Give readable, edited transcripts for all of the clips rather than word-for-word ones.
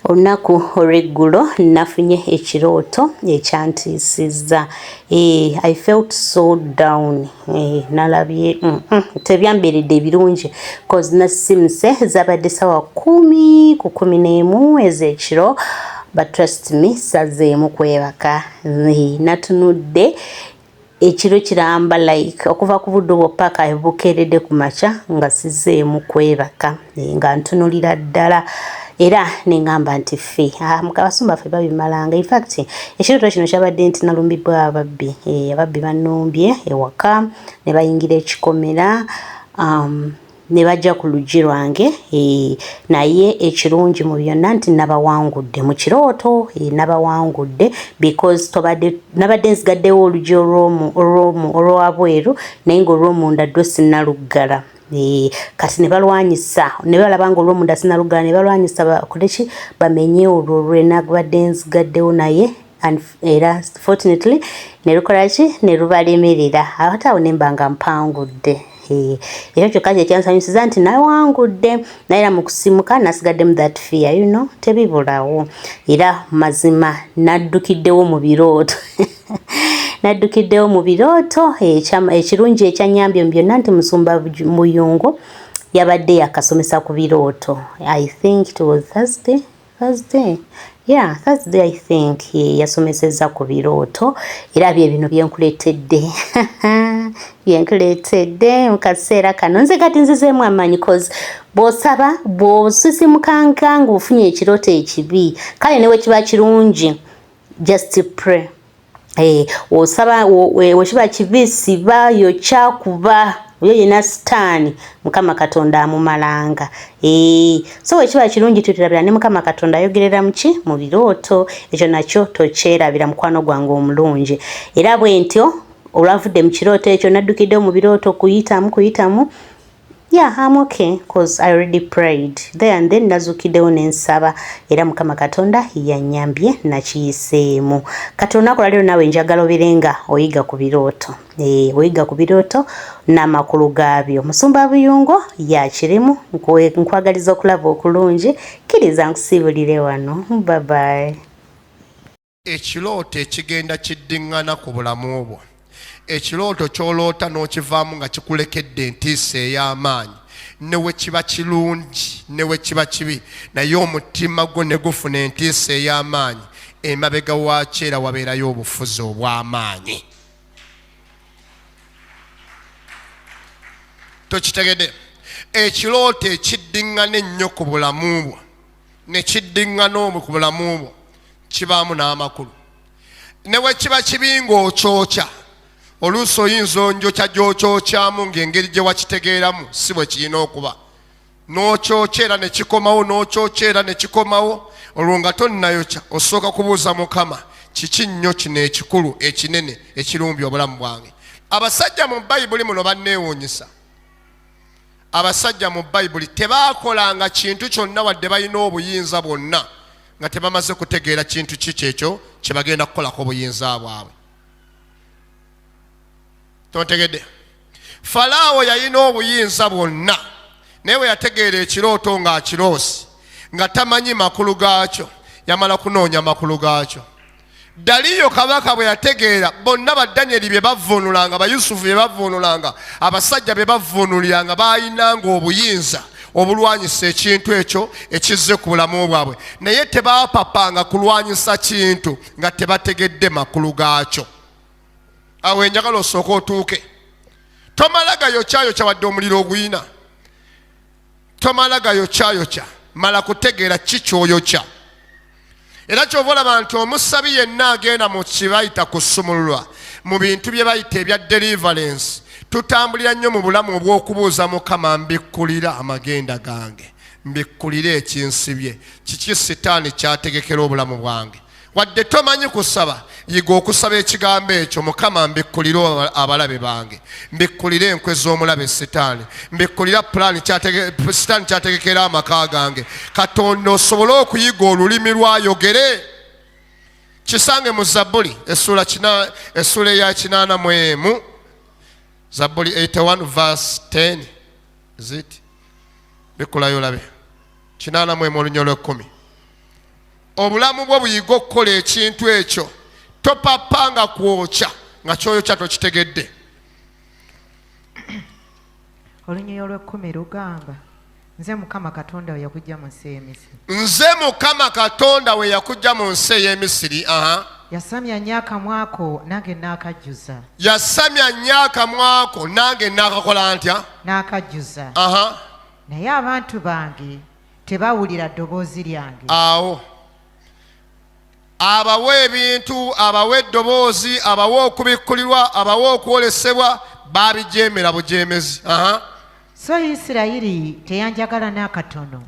Olunaku olw'eggulo nafunye ekirooto ekyantiisizza. Eh, I felt so down. Eh, nalabye tebyambeeredde birungi cause nasisimuse zabadde sawa 10:45 ez'ekiro, but trust me, sazeemu kwebaka. Eh, natunudde ekiro kiramba, like okuva ku budde obwo paka bukeeredde ku makya nga sizeemu kwebaka. Eh, nga ntunulira ddala era neŋŋamba nti ffe, ah, abasumba ffe babimalanga. In fact, ekirooto kino kyabadde nti nalumbiddwa ababbi. Eh, ababbi bannumbye ewaka ne bayingira ekikomera, ne bajja ku luggi lwange. Eh, naye ekirungi mu byonna nti nabawangudde mu kirooto. Eh, nabawangudde because tobadde nabadde nzigaddewo oluggi olwabweru, naye ng'olwomunda ddwo sinnaluggala. Eh, kati ne balwanyisa ne balaba nga olwomunda sinnaluggala, ne balwanyisa bakole ki, bamenye olwo lwe nabadde nzigaddewo. Naye era fortunately ne lukola ki, ne lubalemerera. Ate awo ne mba nga mpangudde. Eh, ekyo kyokka kye kyansanyusiza nti nawangudde, naye era mu kusimuka nasigaddemu that fear, tebibulawo. Era mazima naddukiddewo mu birooto, naddukiddewo mu birooto. Ekirungi ekyanyambye mu byonna nti musumba Muyungo yabadde yakasomesa ku birooto. I think it was Thursday, Thursday, yeah, Thursday I think yasomesezza ku birooto. Era bye bino byenkuleetedde, byenkuleetedde mu kaseera kano. Nze kati nzizeemu amaanyi cause bw'osaba, bw'osisimukanga ng'ofunye ekirooto ekibi, kale ne bwe kiba kirungi, just pray. Eh, osaba wekiba kibi, siba, yokya, kuba oyo yenna sitaani, Mukama Katonda amumalanga. Eh, so wekiba kirungi tutirabira ne Mukama Katonda ayogerera muki, mu birooto. Ekyo nakyo tokyerabira, mukwano gwange omulungi. Era bwe ntyo olwavudde mu kirooto ekyo, naddukiddewo mu birooto kuyitamu kuyitamu. Yeah, I'm okay 'cause I already prayed there and then. Nazuukiddewo nensaba era Mukama Katonda yanyambye, nakiyiseemu. Kati olunaku lwaleero naawe njagala obeere nga oyiga ku birooto. Eh, oyiga ku birooto n'amakulu gaabyo. Musumba Buyungo yakirimu. Nkwagaliza okulaba okulungi. Kkiriza nkusiibulire wano. Bye bye. Ekirooto ekigenda kiddiŋŋana ku bulamu bwo, ekirooto ky'oloota n'okivaamu nga kikulekedde entiisa ey'amaanyi, ne we kiba kirungi ne we kiba kibi, naye omutima gwo ne gufuna entiisa ey'amaanyi, emabega waakyo era wabeerayo obufuzi obw'amaanyi. Tokitegedde? Ekirooto ekiddiŋŋana ennyo ku bulamu bwo ne kiddiŋŋana omwo ku bulamu bwo kibaamu n'amakulu. Ne bwe kiba kibi ng'okyokya, oluusi oyinza onjokya gy'okyokyamu ng'engeri gye wakitegeeramu si bwe kirina okuba, n'okyokya era ne kikomawo, n'okyokya era ne kikomawo. Olwo nga tonnayokya osooka kubuuza Mukama, kiki nnyo kino ekikulu ekinene ekirumbya obulamu bwange? Abasajja mu Bayibuli muno banneewuunyisa. Abasajja mu Bayibuli tebaakolanga kintu kyonna, wadde balina obuyinza bwonna, nga tebamaze kutegeera kintu ki kyekyo kye bagenda kukolako obuyinza bwabwe. Tontegedde? Falaawo yalina obuyinza bwonna, naye bwe yategeera ekirooto ng'akiroosi nga tamanyi makulu gaakyo, yamala kunoonya makulu gaakyo. Daliyo kabaka bwe yategeera bonna ba Danyeri bye bavvuunulanga, ba Yusufu bye bavvuunulanga, abasajja bye bavvuunuliranga, baalinanga obuyinza obulwanyisa ekintu ekyo ekizze ku bulamu bwabwe, naye tebaapapanga kulwanyisa kintu nga tebategedde makulu gaakyo. Awo enjagala osooke otuuke, tomala gayokyayokya wadde omuliro oguyina, tomala gayokyayokya, mala kutegeera ki kyoyokya. Era kyova olaba nti omusabi yenna agenda mu kibayita kusumululwa mu bintu bye bayita ebya deliverance, tutambulira nnyo mu bulamu obw'okubuuza Mukama, mbikkulira amagenda gange, mbikkulire ekinsibye, kiki sitaani kyategekera obulamu bwange. Wadde tomanyi kusaba, yiga okusaba ekigambo ekyo, Mukama mbikkulire abalabe bange, mbikkulire enkwe z'omulabe sitaani, mbikkulira pulaani sitaani kyategekera amaka gange. Katonda osobole okuyiga olulimi lwayogere. Kisange mu Zabbuli essuula eya 81, Zabbuli 81 verse 10. Is it? Bikkulayo olabe 81 olunya olw'ekkumi. Obulamu bwo buyiga okukola ekintu ekyo. Topapa nga kwokya nga kyoyokya tokitegedde. Olunyiriri olw'ekkumi lugamba, Nze Mukama Katonda we yakuggya mu nsi ey'e Misiri. Nze Mukama Katonda we yakuggya mu nsi ey'e Misiri. Aha. Yasamya nnyo akamwa ko, nange nnaakajjuza. Yasamya nnyo akamwa ko, nange nnaakakola ntya? Nnaakajjuza. Aha. Naye abantu bange tebawulira ddoboozi lyange. Awo abawa ebintu, abawa eddoboozi, abawa okubikkulirwa, abawa okwolesebwa, babijeemera bujeemezi. Aha. So Isirayiri teyanjagala n'akatono,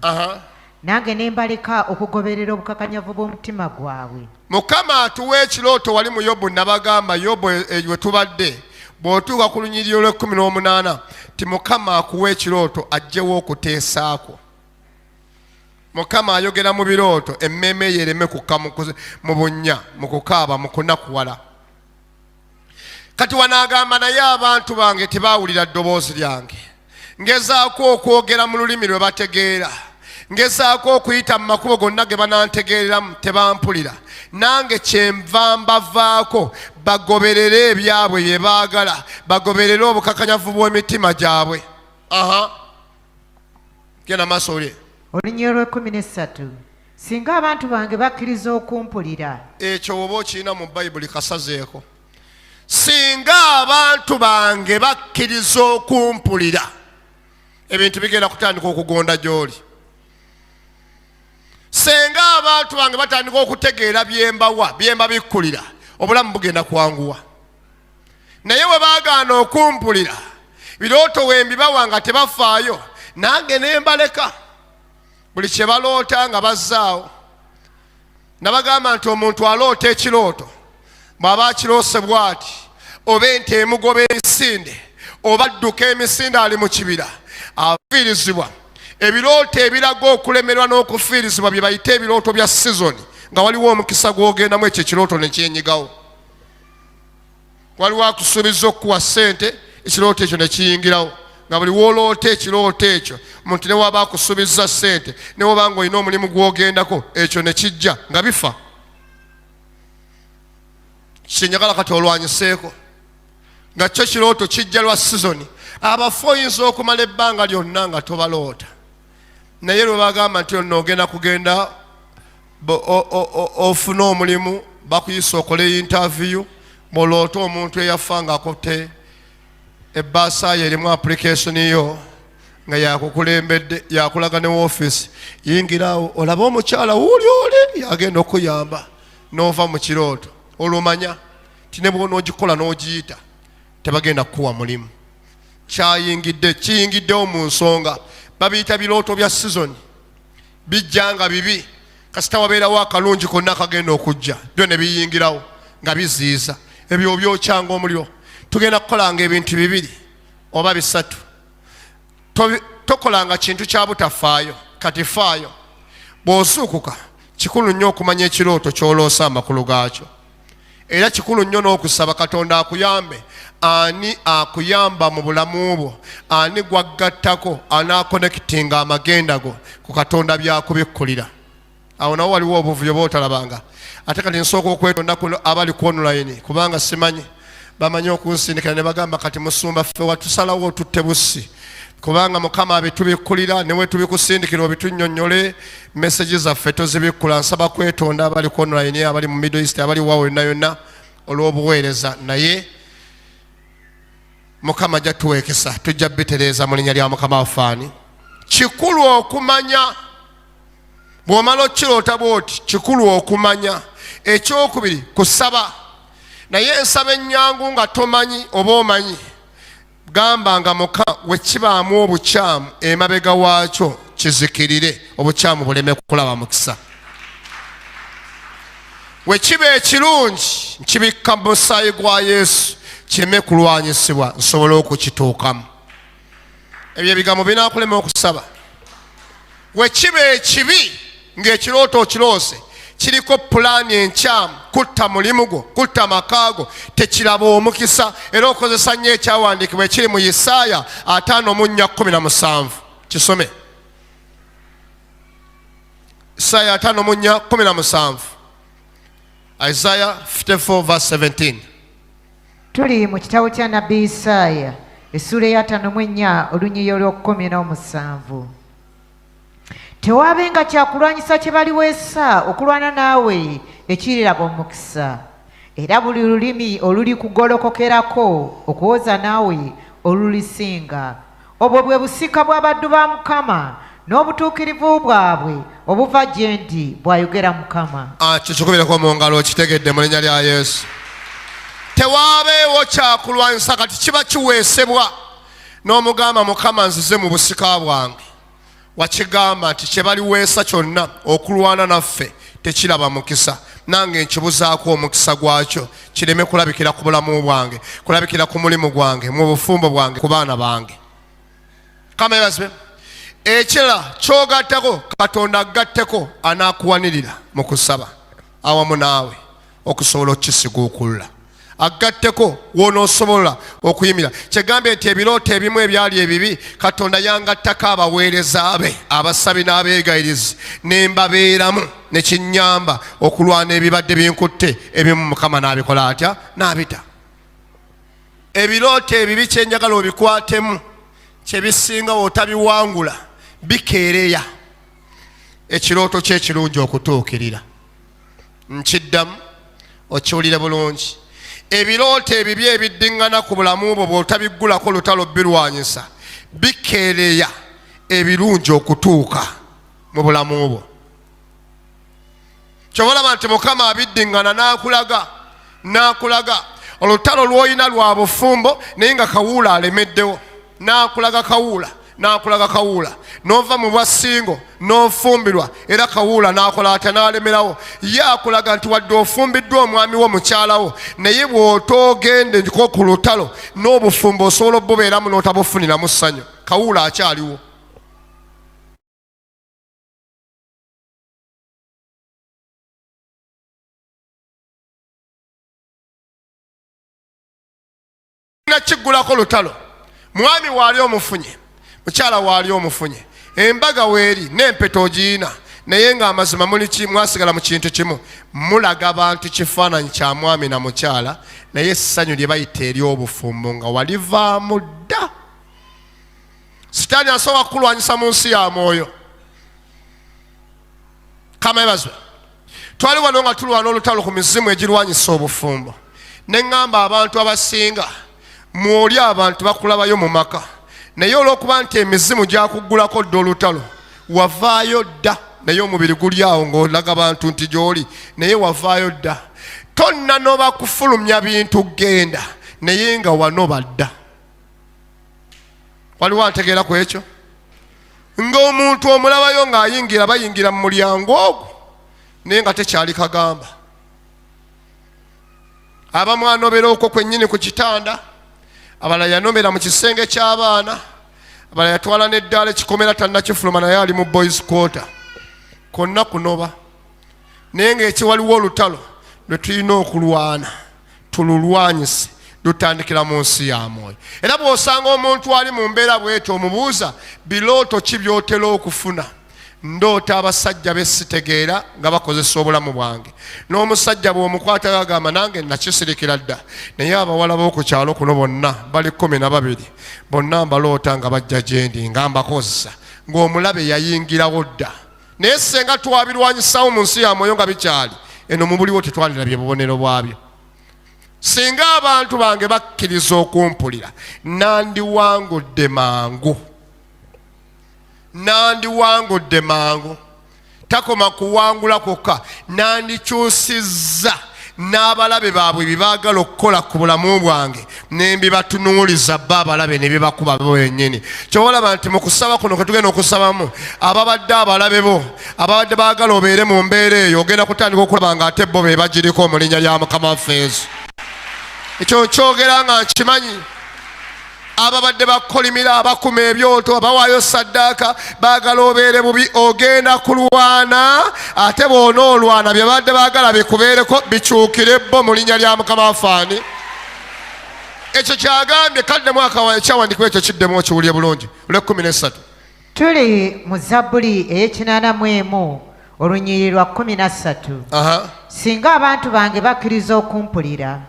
nange ne mbaleka okugoberera obukakanyavu bw'omutima gwabwe. Mukama atuwa ekirooto wali mu Yobu. Nabagamba Yobu we tubadde, bw'otuuka ku lunyiriri olw'ekkumi n'omunaana ti Mukama akuwa ekirooto aggyewo okuteesaakwo. Mukama ayogera mu birooto emmeeme ye ereme kukka mu bunnya, mu kukaaba, mu kunakuwala. Kati wano agamba, naye abantu bange tebaawulira ddoboozi lyange. Ngezaako okwogera mu lulimi lwe bategeera, ngezaako okuyita mu makubo gonna ge banantegeereramu, tebampulira. Nange kyenva mbavaako, bagoberere ebyabwe bye baagala, bagoberere obukakanyavu bw'emitima gyabwe. Aha, genda maaso olye. Olunyiriri olw'ekkumi n'essatu, Singa abantu bange bakkiriza okumpulira. Ekyo woba okirina mu Bayibuli kasazeeko. Singa abantu bange bakkiriza okumpulira, ebintu bigenda kutandika okugonda gy'oli. Singa abantu bange batandika okutegeera byembawa, byembabikkulira, obulamu bugenda kwanguwa. Naye bwe baagaana okumpulira, birooto wembibawa nga tebafaayo, nange ne mbaleka. Buli kye baloota nga bazzaawo. Nabagamba nti omuntu aloota ekirooto bw'aba akiroose bw'ati, oba ente emugoba emisinde, oba adduka emisinde ali mu kibira, afiirizibwa. Ebirooto ebiraga okulemerwa n'okufiirizibwa bye bayita ebirooto bya sizoni, nga waliwo omukisa gw'ogendamu ekyo ekirooto ne kyenyigawo. Waliwo akusuubiza okukuwa ssente, ekirooto ekyo ne kiyingirawo, nga buli w'oloota ekirooto ekyo, omuntu ne waba akusuubizza ssente, ne waba ng'olina omulimu gw'ogendako, ekyo ne kijja nga bifa. Kyenjagala kati olwanyiseeko nga kyo kirooto kijja lwa sizoni. Abafu oyinza okumala ebbanga lyonna nga tobaloota, naye lwe bagamba nti onno ogenda kugenda ofune omulimu, bakuyisa okole yintaviyu, bw'oloota omuntu eyafa ng'akutte ebbaasa yo erimu application yo nga yakukulembedde, yakulaga ne woofiisi, yingiraawo olabe omukyala wuuli oli yagenda okuyamba, n'ova mu kirooto, olwo manya ti ne bw'onoogikola n'ogiyita tebagenda kukuwa mulimu. Kyayingidde, kiyingiddewo mu nsonga, babiyita birooto bya sizoni, bijja nga bibi, kasita wabeerawo akalungi konna akagenda okujja, byo ne biyingirawo nga biziiza ebyo byokyanga omuliro. Tugenda kukolanga ebintu bibiri oba bisatu. Tokolanga kintu kya butafaayo, kati faayo. Bw'ozuukuka, kikulu nnyo okumanya ekirooto ky'oloosa amakulu gaakyo, era kikulu nnyo n'okusaba Katonda akuyambe. Ani akuyamba mu bulamu bwo? Ani gwaggattako anaakonekitinga amagenda go ku Katonda byakubikkulira? Awo nawo waliwo obuvuyo bootalabanga. Ate kati nsooka okwetonda ku abali ku online, kubanga simanyi bamanyi okunsindikira ne bagamba, kati musumba ffe watusalawo otutte bussi, kubanga Mukama abitubikkulira, ne wetubikusindikira obitunnyonnyole, meseji zaffe tozibikkula. Nsaba kwetonda abali ku online, abali mu Middle East, abali wa yonna yonna olw'obuweereza, naye Mukama ajja tuweekesa, tujja bitereeza mu linnya lya Mukama waffe. Kikulu okumanya bw'omala okiroota bw'oti, kikulu okumanya. Ekyokubiri, kusaba. Naye ensaba ennyangu nga tomanyi oba omanyi, gamba nga Mukama wekibaamu obukyamu emabega waakyo kizikirire, obukyamu buleme kulaba mukisa. Wekiba ekirungi nkibikka mu musaayi gwa Yesu, kireme kulwanyisibwa, nsobole okukituukamu. Ebyo ebigambo binaakulema okusaba. Wekiba ekibi ng'ekirooto okiroose kiriko pulaani enkyamu, kutta mulimu gwo, kutta maka go, tekiraba omukisa. Era okozesa nnyo ekyawandiikibwa ekiri mu Isaaya 54:17. Kisome. Isaaya 54:17. Isaiah 54 verse 17. Tuli mu kitabo kya nabbi Isaaya essuula ey'ataano mu ennya olunyiyo olw'okkumi n'omusanvu. Tewaabenga kyakulwanyisa kye baliweesa okulwana naawe ekiriraba omukisa, era buli lulimi olulikugolokokerako okuwoza naawe olulisinga. Obwo bwe busika bw'abaddu ba Mukama, n'obutuukirivu bwabwe obuva gye ndi, bw'ayogera Mukama. Ah, kikikubireko mu ngalo okitegedde mu linnya lya Yesu. Tewaabeewo kyakulwanyisa kati kiba kiweesebwa n'omugamba Mukama nzize mu busika bwange. Wakigamba nti kye baliweesa kyonna okulwana naffe tekiraba mukisa, nange nkibuzaako omukisa gwakyo kireme kulabikira ku bulamu bwange, kulabikira ku mulimu gwange, mu bufumbo bwange, ku baana bange. Kama yebazibwe. Ekirala kyogattako, Katonda agatteko anaakuwanirira mu kusaba awamu naawe okusobola okukisiguukulula, agatteko w'onoosobola okuyimira. Kyegambye nti ebirooto ebimu ebyali ebibi Katonda yangattako abaweereza be abasabi n'abeegayirizi ne mbabeeramu, ne kinnyamba okulwana ebibadde binkutte ebimu. Mukama n'abikola atya? N'abita. Ebirooto ebibi kye njagala obikwatemu, kye bisinga otabiwangula bikeereya ekirooto kye ekirungi okutuukirira. Nkiddamu okiwulire bulungi, ebirooto ebibi ebiddiŋŋana ku bulamu bwo bw'otabiggulako lutalo birwanyisa bikeereya ebirungi okutuuka mu bulamu bwo. Kyova olaba nti Mukama abiddiŋŋana n'akulaga n'akulaga olutalo lw'olina lwa bufumbo naye nga kawuula alemeddewo, n'akulaga kawuula n'akulaga kawuula, n'ova mu bwa singo n'ofumbirwa era kawuula n'akola atya? N'alemerawo. Ye akulaga nti wadde ofumbiddwa omwami wo mukyala wo, naye bw'otoogendeko ku lutalo n'obufumbo osobola obubeeramu n'otabufuniramu ssanyu. Kawuula akyaliwo. Kiggulako lutalo, mwami waali omufunye, mukyala waali omufunye, embaga weeri n'empeta ogiyina, naye ng'amazima muli ki? Mwasigala mu kintu kimu, mulaga bantu kifaananyi kya mwami na mukyala, naye essanyu lye bayita ery'obufumbo nga walivaamu dda. Sitaani asobola kukulwanyisa mu nsi ya mwoyo. Kama ebazwe. Twali wano nga tulwana olutalo ku mizimu egirwanyisa obufumbo, ne ŋŋamba abantu abasinga mwoli abantu bakulabayo mu maka, naye olw'okuba nti emizimu gyakuggulako dda olutalo wavaayo dda, naye omubiri guli awo ng'olaga bantu nti gy'oli, naye wavaayo dda, tonnanoba kufulumya bintu genda, naye nga wanoba dda. Waliwo antegeera ku ekyo? Ng'omuntu omulabayo ng'ayingira, bayingira mu mulyango ogwo, naye nga tekyali kagamba. Abamu anobera okwo kwennyini ku kitanda, abalala yanomera mu kisenge ky'abaana, abalala yatwala n'eddaala ekikomera tannakifuluma, naye ali mu boys quarter, konna kunoba. Naye ng'ekiwaliwo olutalo lwe tulina okulwana tululwanyise, lutandikira mu nsi ya mwoyo. Era bw'osanga omuntu ali mu mbeera bw'etyo, omubuuza birooto ki by'otera okufuna? Ndoota abasajja be sitegeera nga bakozesa obulamu bwange. N'omusajja bw'omukwata agamba nange nakisirikira dda, naye abawala b'oku kyalo kuno bonna bali 12, bonna mbaloota nga bajja gye ndi nga mbakozesa, ng'omulabe yayingirawo dda. Naye senga twabirwanyisawo mu nsi ya mwoyo nga bikyali eno mu buliwo, tetwalirabye bubonero bwabyo. Singa abantu bange bakkiriza okumpulira, nandiwangudde mangu, nandiwangudde mangu. Takoma kuwangula kwokka, nandikyusizza n'abalabe baabwe bye baagala okukola ku bulamu bwange ne mbibatunuuliza bo abalabe ne bibakuba bo bennyini. Kyova olaba nti mu kusaba kuno kwe tugenda okusabamu, ababadde abalabe bo ababadde baagala obeere mu mbeera eyo, ogenda kutandika okulaba nga ate bo be bagiriko mu linnya lya Mukama waffe Yesu. Ekyo nkyogera nga nkimanyi. Ababadde bakolimira, abakuma ebyoto, abawaayo saddaaka, baagala obeere bubi, ogenda kulwana. Ate bw'onoolwana bye babadde baagala bikubeereko bikyukire bo mu linnya lya Mukama waffe. Ani ekyo kyagambye? Kaddemu ekyawandiikibwa ekyo kiddemu okiwulire bulungi. Olw'ekkumi n'essatu. Tuli mu Zabbuli ey'ekinaana mu emu. Olunyiriri lwa 13. Singa abantu bange bakkiriza okumpulira,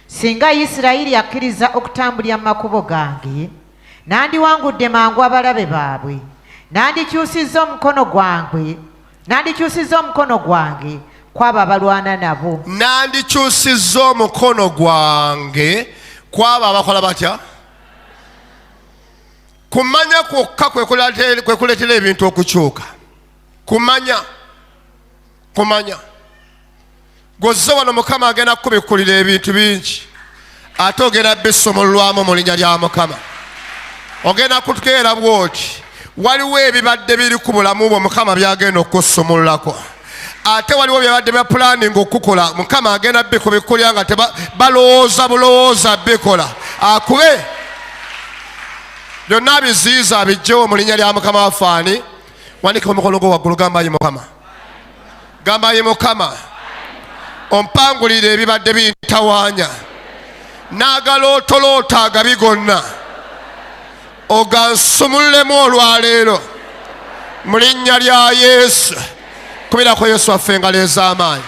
singa Isirayiri akkiriza okutambulira mu makubo gange, nandiwangudde mangu abalabe baabwe, nandikyusizza omukono gwange, nandikyusizza omukono gwange kwabo abalwana nabo. Nandikyusizza omukono gwange kwabo abakola batya? Kumanya kwokka kwe kuleetera ebintu okukyuka. Kumanya, kumanya. Gwozze wano, Mukama agenda kukubikkulira ebintu bingi, ate ogenda bisumululwamu mu linnya lya Mukama. Ogenda kutukeera bwoti, waliwo ebibadde biri ku bulamu bwo Mukama byagenda okukusumululako, ate waliwo byabadde bya pulaninga okukola, Mukama agenda bikubikkulira nga balowooza bulowooza bikola. Akube byonna abiziyiza abijjewo mu linnya lya Mukama waffe. Ani wanika omukono gwo waggulu, gamba ayi Mukama, gamba ayi Mukama, ompangulire ebibadde bintawaanya n'agalootoloota agabi gonna, ogansumululemu olwaleero mu linnya lya Yesu. Kubirako Yesu waffe engalo ez'amaanyi.